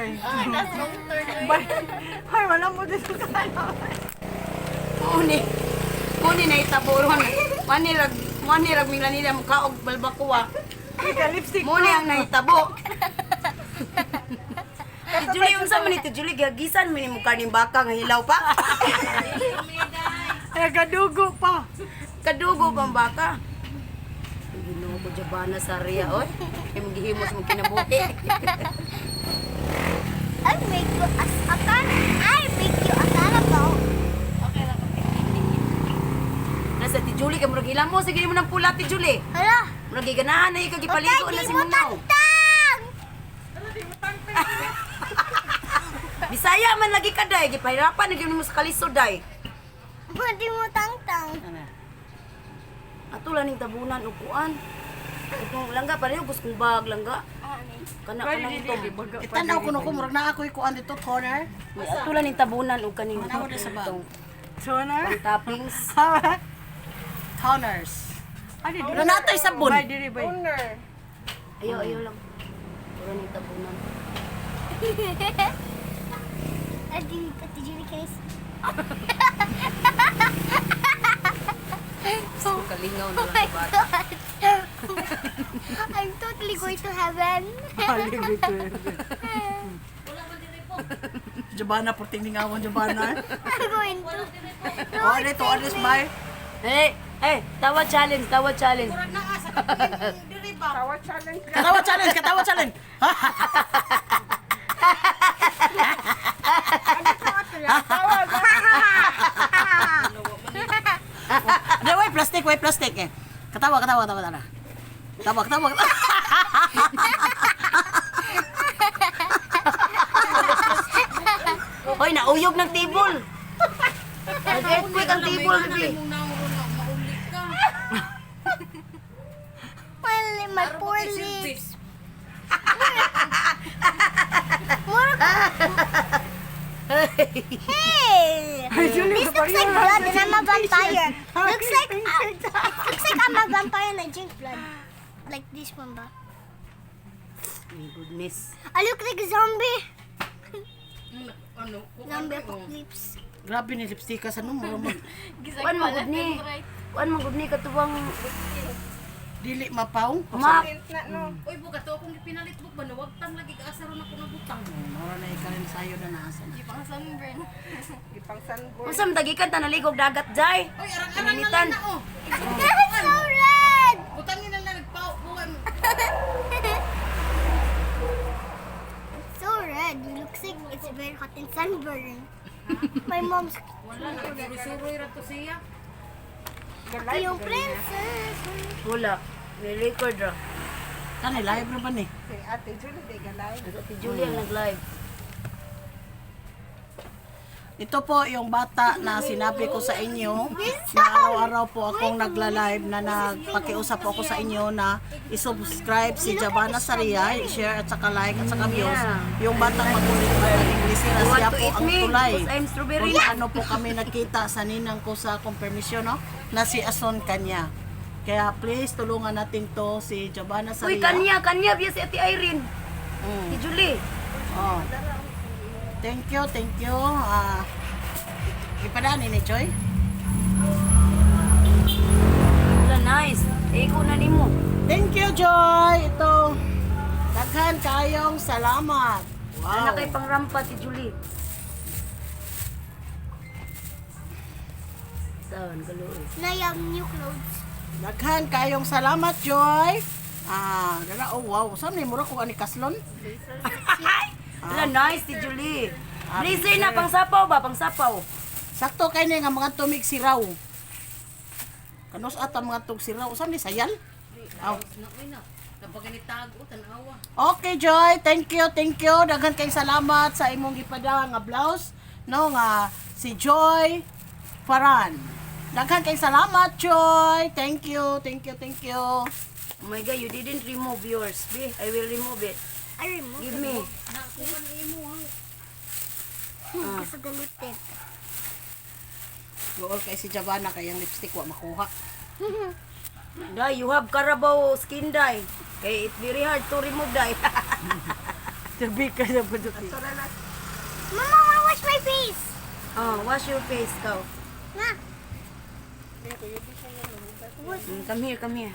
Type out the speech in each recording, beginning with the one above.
Day. Bay. Hoy, wala mo dito kaya. Muni. Muni na itaburon. Manirag manirag mila nila mukha og balbakuwa. Ika lipstick. Muni ang nahitabo. Ti Julie, unsa man ni Ti Julie, gihagisan man ni mukha ning baka nga hilaw pa. Ay, kadugo pa. Kadugo pang baka. Ginoo ko jabana sa riya oy. Kay magihimos mo kinabuhi. I make you a I make you a carabao. Nasa Ti Julie kay murag mo sige mo ng pula, Ti Julie. Hala. Murag giganahan na ikaw gipaligo na di si mo Munaw. tangtang! Bisaya man lagi ka day, gipahirapan na gyud mo sa kalisod day. Di mo tangtang. Ato lang ning tabunan og kuan. Kung langga pareho gusto kong bag langga. Kana kanang ito. Itanaw ko no ko murag naa ko'y kuan dito corner. May ato lang ning tabunan og kaning Tanaw na sa bag. itong Toner. toppings. Toners. Ano Wala na to'y sabon. Bay, diri, bay. Ayo ayo lang. Ato ning tabunan. Adi, Ate Julie, can I see? So kalingaw na Oh lang my sa bata. God. I'm totally going to heaven. Haligo to. Jabana porting lingawan jabana. I'm going to. Oh, dito honest bay. Eh, eh, tawa challenge, tawa challenge. Katawa challenge, katawa challenge. Di way plastic, way plastic eh. Katawa, katawa, katawa, katawa. Tawa, katawa. Hoy, nauyog ng table. Nag-earthquake ang table, baby. My poor lips. More. Hey! This looks like blood and I'm a vampire. Looks like I'm a vampire and I drink blood. Like this one, ba? My goodness. I look like a zombie. Zombie apocalypse. Grabe ni lipstick ka sa numero mo. Kuan mo gud ni. Kuan mo gud ni katuwang Dili mapaw. mak. Uy, buka to akong gipinalit buk ba nawagtang lagi kaasaro na ko nga butang. Mura na ikaw sayo na naasa. Gipang sunburn. Unsa man tagikan ta naligog dagat jay? Uy, arang-arang na Ininitan. lang na oh. That's so red! Butang ni na lang nagpao buwan. It's so red. It looks like it's very hot and sunburn. My mom's Wala na suroy ra to siya. yung princess. Wala. May record ra. Kani live ra ba ni? Asa si Julie ang nag-live. Ito po yung bata na sinabi ko sa inyo na araw-araw po akong nagla-live na nagpakiusap po ako sa inyo na isubscribe si Jabana Saria, i-share at saka like at saka views. Yung batang makulit ba ng Inglesera, You want siya to po eat ang me? tulay. Because I'm strawberry. Kung ano po kami nagkita sa ninang ko sa confirmation, no? Na si Ason Kanya. Kaya please tulungan natin to si Jabana Saria. Uy, kanya, kanya biya si Ate Irene. Si Julie. Oh. Thank you, thank you. Ah, ipadaan ni Joy. Wala, nice. Eh, ikaw na nimo. Thank you, Joy. Ito. Daghan kayong salamat. Wow. Wow. Na kay pangrampa si Julie. Saan kaluoy. Now you have new clothes. Daghan kayong salamat, Joy. Ah, dara oh wow. Saan ni mura ko ani kaslon? Wala, nice si Julie. Blazer na pangsapaw ba? Pangsapaw. Sakto kay ni nga mga tumig siraw. Kanus ata mga tug siraw. Saan ni sayal? Aw. Na uy na. Napaganitago tan-awa. Okay, Joy. Thank you, thank you. Daghan kayong salamat sa imong gipada nga blouse, no nga si Joy Faran. Daghan kayong salamat, Joy. Thank you, thank you, thank you. Oh my God, you didn't remove yours. Be, I will remove it. I removed Give me. it because of the lip tint. Gool kay si Javana kay ang lipstick wa makuha. Dai, you have Carabao skin dye. Kay it very hard to remove dye. Sabi ka sa padupi. Mama, I wanna wash my face. Oh, wash your face, go. Ma. Come here, come here.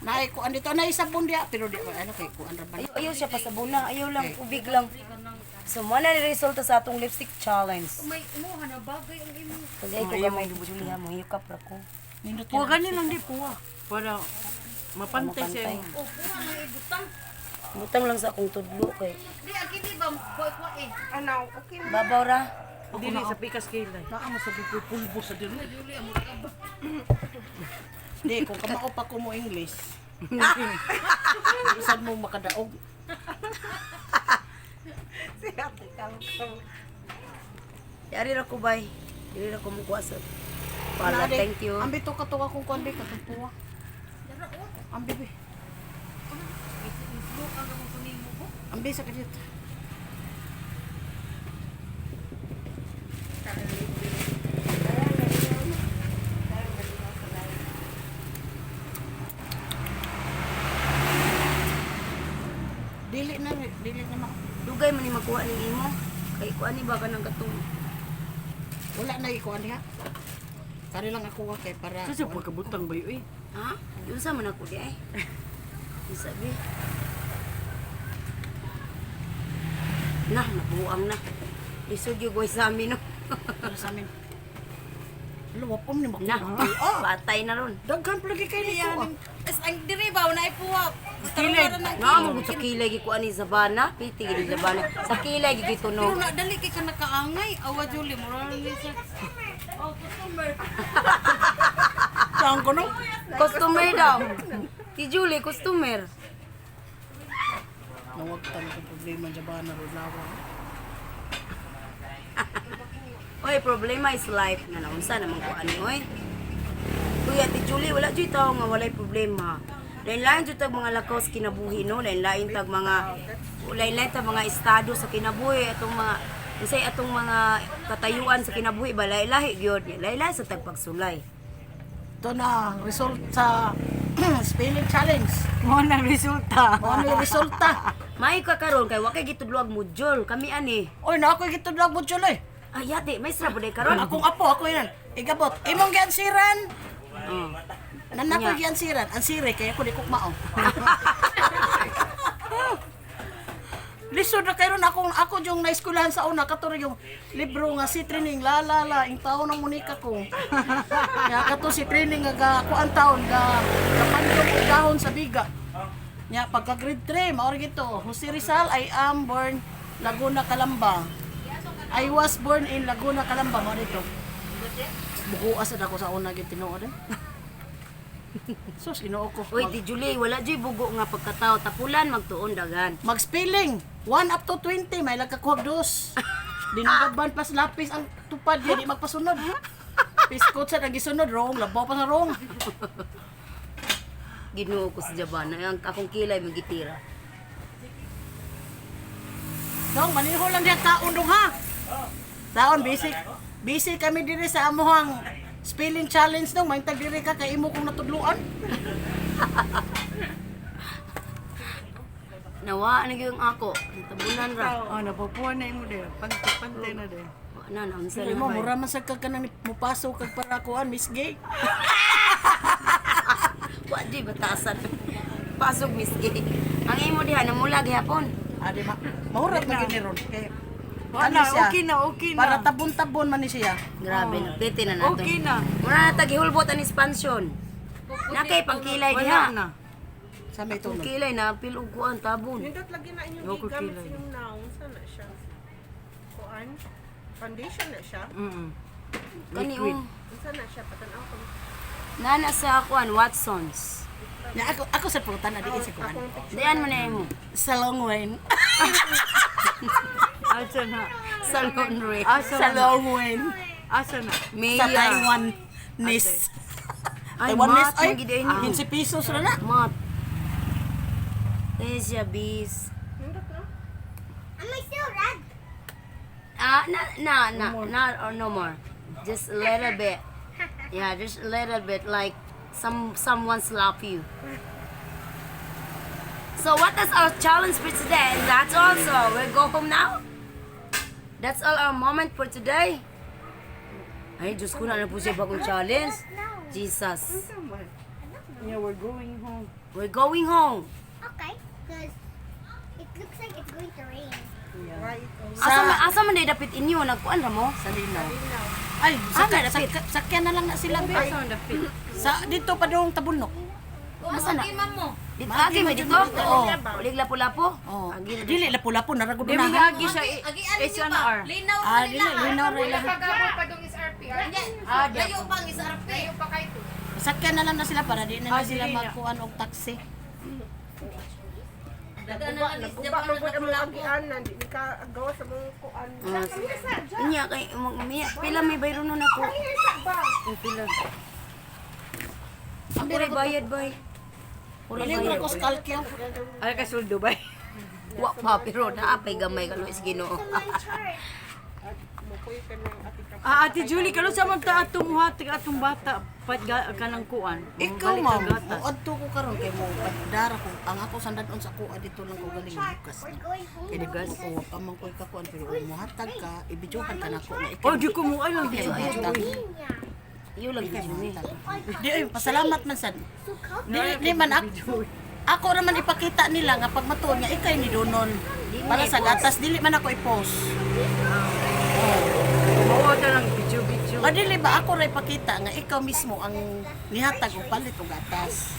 Naay kuan dito na sabon diya pero di ba ano kay kuan ra ba. Ayaw, ayaw siya pasabuna. Ayaw lang, ubig lang. So, mo na ni resulta sa atong lipstick challenge. May imuha na bagay ang imo. Pag ko gamay, Julia, mo hikap ra ko. Nindot Puwa gani lang di puwa. Para mapantay siya. Mapantay. Oh, kuha na ibutang. Butang lang sa akong tudlo kay. Di ang kini ba kuha kuha eh. Babaw ra. Dili sa pikas kilay. Naa mo sa pulbo sa diri. Julia mo ka ba? Di kung kamao pa ko mo English. Bisan mo makadaog. Yari ra ko bay. Dili ra ko mukuha sa pala. Naa, di. Thank you. Ambi to kato akong kuan bi katong puwa. Ambi bi. Ambi sa kadiyot. Dili na, dili na ma. Dugay man ni makuha ning imo. Kay kuan ni ba kanang katong Wala na ikuan diha. Kari lang ako wa kay para Sa pagkabutang ba yun eh? Ha? Yun sa man ako di ay. Isa bi. Na, nabuang na. Lisod yung goy sa amin no. para sa amin. Ano, wapom ni Na, makuha. patay na ron. Daghan pa lagi kay nito. ah. As ang diri ba na ipuha. Kilay. Nga mo gud sa kilay gikuan ni Zabana, piti gid ni Zabana. Sa kilay Pero gitunog. na dali kay ka nakaangay. Awa Julie mo ra ni sa. Oh, customer. Saan ko no? Customer daw. Ti Julie, customer. Nawagtan ko problema dyan ba na lawa. Oy, problema is life nga naunsa naman ko ani oy. Kuya Ti Julie, wala jud tawo nga walay problema. Lain-lain jud tag mga lakaw sa kinabuhi no, lain-lain tag mga lain-lain tag mga estado sa kinabuhi atong mga unsay atong mga katayuan sa kinabuhi ba lahi-lahi gyud, lahi-lahi sa tagpagsulay. Ito na, result sa spelling challenge. Mo na resulta. Mao na yung resulta. May ka karon kay wa kay gitudloag module kami ani. Oy, na ako gitudlog mo eh. Ay yate, maestra pud karon. Akong apo, ako yan. Igabot. Imong giansiran. Oh. Nanak ko giansiran. Ansire kay ako di ko mao. Lisod na karon akong ako yung naeskwelahan sa una kato yung libro nga si training la la la ing taon ng Monica ko. Ya kato si training nga ga kuan taon ga kapandong og dahon sa biga. Nya pagka grade 3 mao ra gito. Jose Rizal, I am born Laguna Calamba. I was born in Laguna Calamba mao dito. Bukuas sad ako sa una gyud tinuod eh. Sus, Ginoo ko. Uy, Ti Julie, wala jud bugo nga pagkatao tapulan magtuon dagan. Mag-spelling. 1 up to 20, may lagkakuhag dos. Dinugaban pas lapis ang tupad, di magpasunod. Piskot sa nagisunod, wrong, labaw pa sa wrong. Ginoo ko sa Jabana, ang akong kilay magitira. Dong, maniho lang diya kaon dong ha. Taon, busy. Busy kami diri sa amuhang spelling challenge dong. Maintag diri ka kay imo kong natudluan. Nawa na gyud ang ako, natabunan ra. Oh, napapuha na imo de. Pantay pantay na de. Wa na naunsa Imo, na. mura man sad ka kanang mupaso kag para kuan, Miss Gay. Wa jud batasan. Pasok Miss Gay. Ang imo diha namula gihapon. Adi ma, mahurat man gini ron. Kay Wa ano na, siya? okay na, okay na. Para tabon-tabon man ni siya. Grabe na piti na nato. Okay na. Mura na tagihulbot ang expansion. Na kay pangkilay Wala diha. na. Sa may Ang tulog. kilay na piluguan tabon. Nindot lagi na inyong Wako gigamit kilay. sa inyong naong. Saan na siya? Kuan? Foundation na siya? Kani oh. Saan na siya? Patanaw ko. Nana sa kuan Watsons. Nya ako ako sa pulutan adi sa kuan. Dayan mo na imo. Sa long wine. Asa na. Salon re. Asa Sa na. long wine. Asa na. Mia. Sa Taiwan nis. Ay, Taiwan nis mat, ay ang gid ay ni. 15 pesos ra na. Mat. Asia bis. Nindot no? Am I still red? Ah, na, na, na, not or no more. Just a little bit. Yeah, just a little bit. Like someone slap you. So what is our challenge for today? And that's also we go home now. That's all our moment for today. Ay, Diyos ko na ano po siya bagong challenge. Jesus. Yeah, we're going home. We're going home. Okay, because it looks like it's going to rain. Right. Asa man day dapit inyo nagkuan ra mo? Sa Linaw. Ay, Ah, sa, dapit. sakyan na lang na sila. Be. Asa man dapit? Sa dito pa dong tabunok. Asa na? Ma'am mo. Dito agi may dito? Oo. Ulig lapo-lapo. Oh. Dili lapu-lapu naragod Di na. mo agi sa Agi ano niyo SNR. pa? Linaw Ah, sa dili nila. linaw ra ila. Pagabot pa dong SRP. Ah, Layo pang SRP. Layo pa kay to. Sakyan na lang na sila para di na, na Ah, sila dili na. magkuan og taxi. Naguba, naguba man gud ang mga agianan, di ni ka gawa sa mga kuan. Inya kay miya pila may bayro nun ako. Pila. Ang pila bayad bay. Pura Dili bayad. ko ko skalkyo. Ay ka suldo bay. Wa pa pero naapay gamay kalo is Ginoo. Mukoy ka ng ati ka. Ah, Ate Julie, karon sa man ta atong muhatag atong bata pat ga, kanang kuan. Ikaw Balik ma'am, ka gatas. moadto ko karon kay mo dara ko ang ako sandadon sa kuha dito lang ko galing bukas. We're going home. Kay di ko ko pa man ko'y kakuan pero kung mohatag ka, ibidyuhan ka nako na ikaw. Oh, di ko mo alam di. Mohatag. Iyo lang gid ni. Di ay pasalamat man sad. So come. Di, di man ako. Ako naman ipakita nila nga pag matuon nga ikay ni Donon. Para sa gatas dili man ako i-post. Oo, ta lang video video. O dili ba ako ra ipakita nga ikaw mismo ang nihatag og palit og gatas.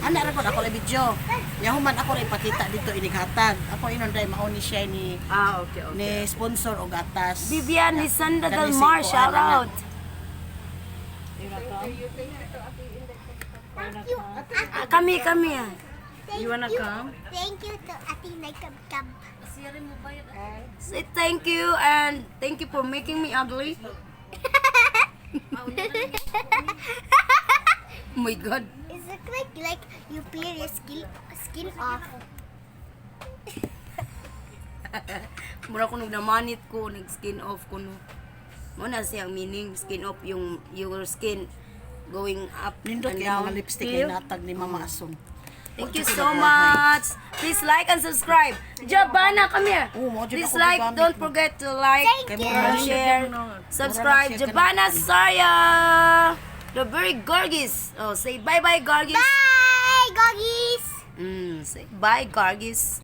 Ana ra gud ako ra video. Nya human ako ra ipakita dito inighatag. Ako inon dai mao ni siya ni Ah, okay. ni sponsor og gatas. Vivian Lisandra Kani Del si Mar, Kuan, shout ana. out. Thank you. Ah, kami kami ah. Thank You wanna you. come? Thank you to Ate Naikab Kab. Say thank you and thank you for making me ugly. Oh my God. It looks like you peel your skin off. Mura ko nagnamanit ko, nag skin off ko no. Mo na siya ang meaning skin off yung your skin going up Nindot and kay down. mga lipstick ay natag ni Mama Asong. Thank you so much. Please like and subscribe. Jabana, come here. Oo, mo, dyan Please ako like, gigamit don't mo. forget to like, Thank you. share, subscribe. Mura lang siya Jabana Saya, the very gorgeous. Oh, say bye bye, gorgeous. Bye, goggies! Say bye, gorgeous.